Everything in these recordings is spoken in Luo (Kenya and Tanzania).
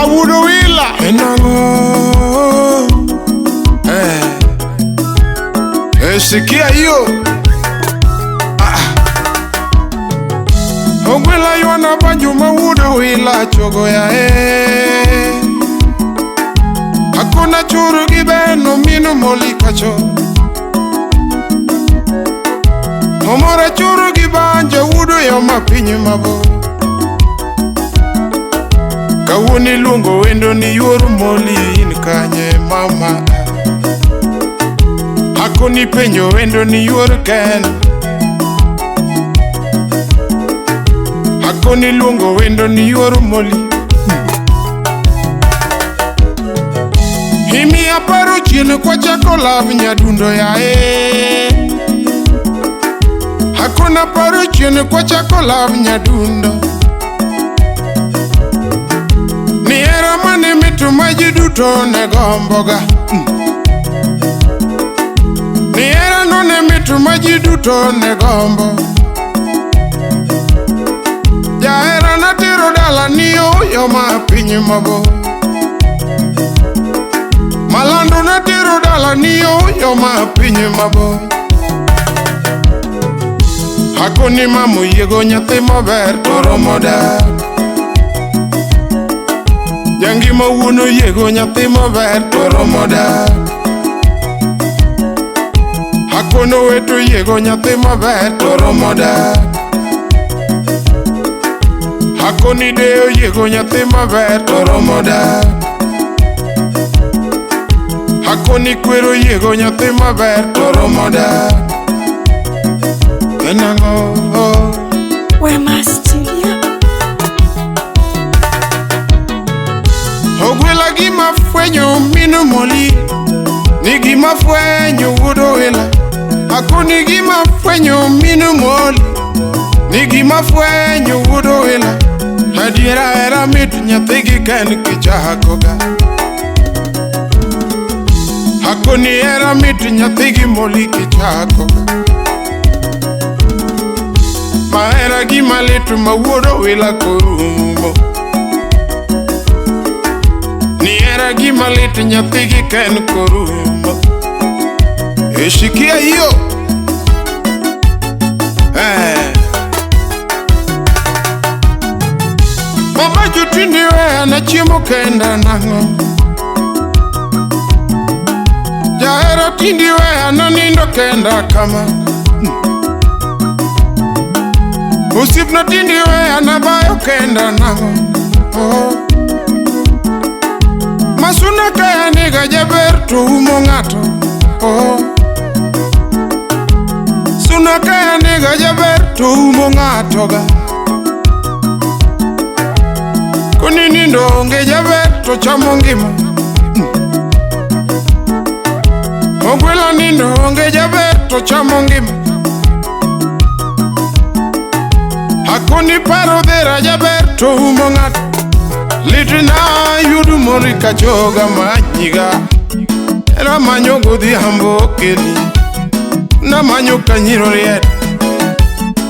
Awuodo wila. Enang'o? Eh. Eh, sikia hiyo. Ah. Ogwela ywana banjo mawuodo wila chogo ya eh. Hakuna churu gi beno mino moli kacho. Omora churu gi banjo wuodo yo mapiny mabor. Kawuono iluongo wendo ni yuor moli in kanye mama. Hakoni penjo wendo ni yuor ken. Hakoni luongo wendo ni yuor moli. Imiya paro chien kwachako love nyadundo yae. Hakuna paro chien kwachako love nyadundo. Ni hera mane mit ma ji duto ne gomboga. Ni hera no ne mit ma ji duto ne gombo. Jahera natero dala ni oyo ma piny mabor. Malando natero dala ni oyo ma piny mabor. Hakoni mama oyiego nyathi maber to romo dak. Jangima wuon oyiego nyathi maber to romo dak. Hakono weto oyiego nyathi maber to romo dak. Hakoni de oyiego nyathi maber to romo dak. Hakoni kwero oyiego nyathi maber to romo dak. En ang'o? Wema Studio. Ogwela gima fwenyo mino moli. Ni gima fwenyo wuod owila. Akoni gima fwenyo mino moli. Ni gima fwenyo wuod owila. Adiera hera mit nyathi gi ken kichako ga. Akoni hera mit nyathi gi moli kichako ga. Mahera gima lit ma wuod owila korumo. Ni hera gima lit nyathi gi ken korumo. Eshikia hiyo. Eh. Baba jotindi weya na chiemo kenda nang'o. Jahera tindi weya na nindo kenda kama. Osiepna tindi weya na bayo kenda nang'o. Oh. Masuna kaya niga jaber to umo ng'ato. Oh. Suna kaya niga jaber to umo ng'ato ga. Koni nindo onge jaber to chamo ngima. Ogwela nindo onge jaber to chamo ngima. Hakoni paro dhera jaber to umo ng'ato. Litna yudu mori kachoga manyiga. Era manyo godhiambo keli. Namanyo kanyiro riet.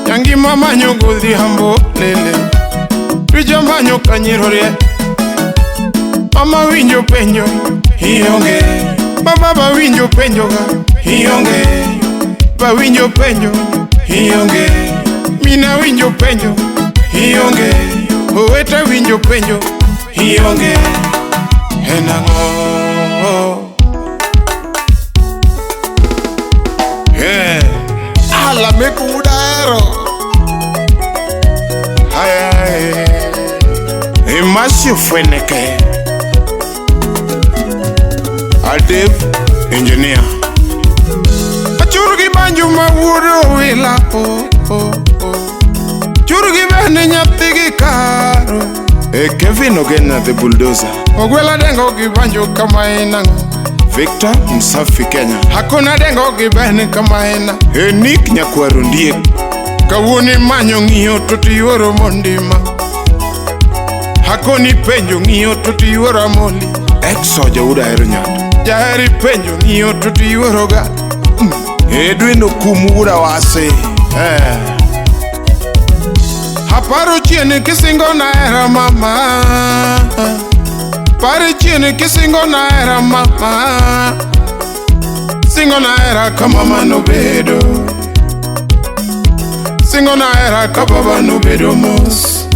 Yangima manyo godhiambo lele. Picha manyo kanyiro riet. Mama winjo penjo ionge. Baba ba winjo penjo ga ionge. Ba winjo penjo ionge. Mina winjo penjo ionge. Oweta winjo penjo ionge. En ang'o? Eh. Ala meko udahero. Ay ay. Imasio Fweneke. Adev engineer. Achuru gi banjo ma wuod owila oh, oh, oh. Churu gi bende nyathi gi karo. E Kevin Ogena the bulldozer. Ogwela dengo gi banjo kama en ang'o. Victor Msafi Kenya. Hakuna dengo gi bene kama en. E Nick Nyakwaro Ndiek. Kawuono imanyo ng'iyo to tiyuoro mondima. Hakoni penjo ng'iyo to tiyuoro amoli. Ex soja wuod Ahero Nyato. Jaheri penjo ng'iyo to tiyuoro ga. Edwin Okumu wuod Awase. Eh. Aparo chien kisingo na hera mama. Pare chien kisingo na hera mama. Singo na hera ka mama nobedo. Singo na hera ka baba nobedo mos.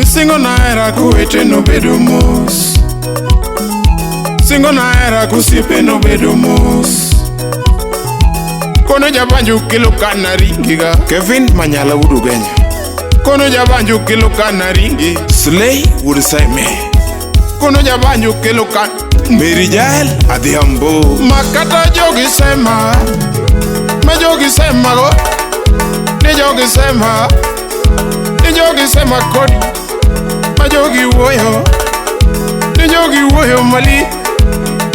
Singo na hera kowete nobedo mos. Singo na hera kosiepe nobedo mos. Kono jabanjo kelo kana ringiga. Kevin Manyala wuod Ugenya. Kono jabanjo kelo kana ringi. Slay wuod Saime. Kono jabanjo kelo kana. Mary Jael Adhiambo. Makata jogi sema. Ma jogi sema go. Ni jogi sema. Ni jogi sema kodi. Ma jogi wuoyo. Ni jogi wuoyo mali.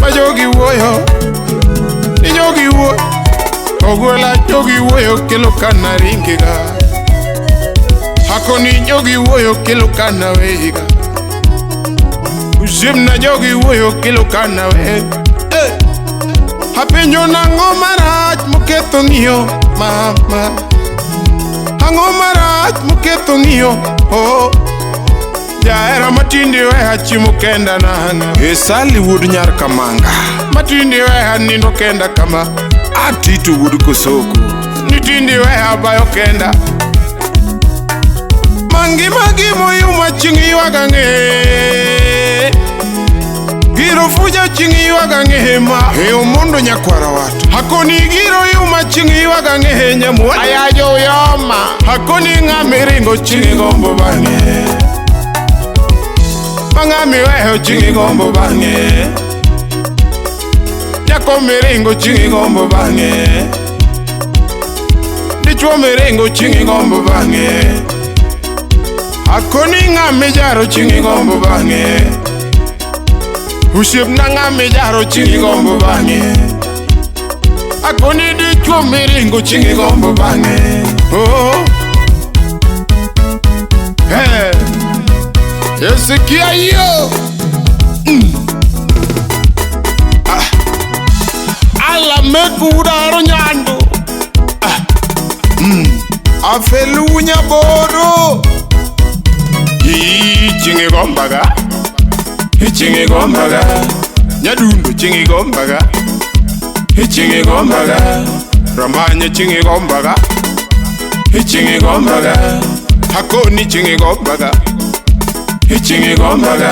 Ma jogi wuoyo. Ni jogi wuoyo. Ogwela jogi wuoyo kelo kana ringiga. Hakoni jogi wuoyo kelo kana weiga. Osiepna jogi wuoyo kelo kana we. Eh. Apenjo nang'o marach moketho ng'iyo mama. Ang'o marach moketho ng'iyo oh. Jahera matinde weha chiemo kenda nang'a. Esali wuod Nyar Kamanga. Matinde weha nindo kenda kama. Atito wuod Kosoko. Nitinde weha bayo kenda. Mangima gimoyuma chieng' ywaga ng'e. Giro fuja chieng' ywaga ng'e ma. E Omondo nyakwara wato. Hakoni giro yuma chieng' ywaga ng'e nyamuol. Ayajo yoma. Hakoni ng'ama ringo chieng' gombo bang'e. Mang'ama iweyo chieng' gombo bang'e. Nyako miringo chieng' gombo bang'e. Dichuo miringo chieng' gombo bang'e. Akoni ng'ama ijaro chieng' gombo bang'e. Osiepna ng'ama ijaro chieng' gombo bang'e. Akoni dichuo miringo chieng' gombo bang'e. Oh. Hey. Esikia hiyo. Ah. Ala meku udaro nyando. Ah. Afelu Nyabodo. Chieng' gombaga. Chieng' gombaga. Nyadundo chieng' gombaga. Chieng' gombaga. Rambanya chieng' gombaga. Chieng' gombaga. Hakoni chieng' gombaga. Chieng' gombaga.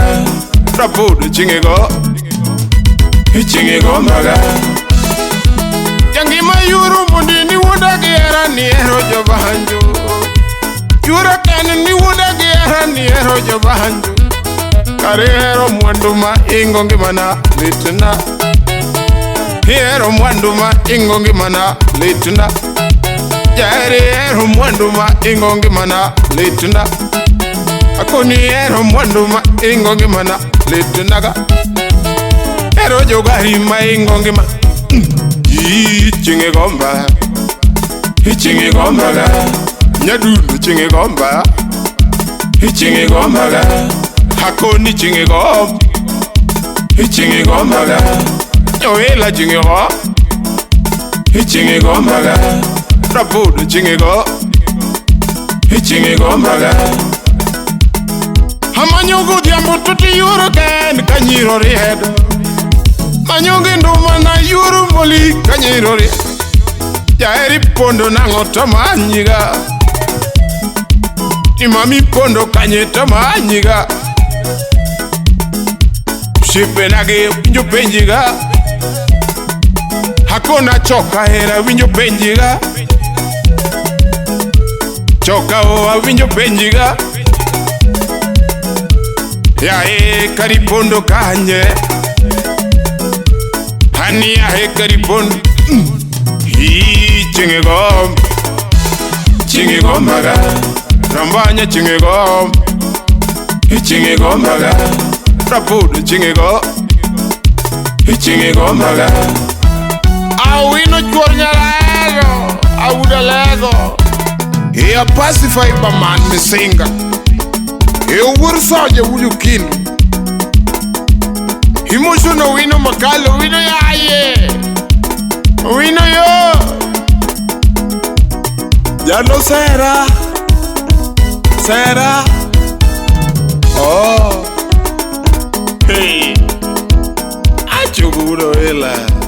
Rapodo chieng' go. Chieng' gombaga. Jangima yuru mondi ni wuoda gi hera ni hero jobanjo. Yuro ken ni wuoda gi hera ni hero jobanjo. Kare hero mwandu ma ingo ngimana litna. Hero mwandu ma ingo ngimana litna. Jaheri hero mwandu ma ingo ngimana litna. Akoni hero mwandu ma ingo ngimana litnaga. Hero jogari ma ingo ngima. Chieng' gomba. Chieng' gombaga. Nyadundo chieng' gomba. Chieng' gombaga. Hakoni chieng' gomba. Chieng' gombaga. Joela chieng' go. Chieng' gombaga. Rapodo chieng' go. Chieng' gombaga. Amanyo godhiambo to tiyuoro ken ka nyiro riedo. Manyo gi nduma na yuoro moli ka nyiro riedo. Jaheri pondo nang'o to manyiga. Ni mami pondo kanye to manyiga. Osiepena gi winjo penjiga. Hakona choka hera winjo penjiga. Choka o awinjo penjiga. Yae karipondo kanye. Hani yae karipondo. Chieng' gomba. Chieng' gombaga. Rambanya chieng' gomba. Chieng' gombaga. Rapodo chieng' go. Chieng' gombaga. Awino chuor nyarero. Awuda lego. E a pacify baman misinga. E owuor soja wuju kindu. Emotion wino makalo wino yaye. Wino yo. Jano sera. Sera. Oh. wuod Oila.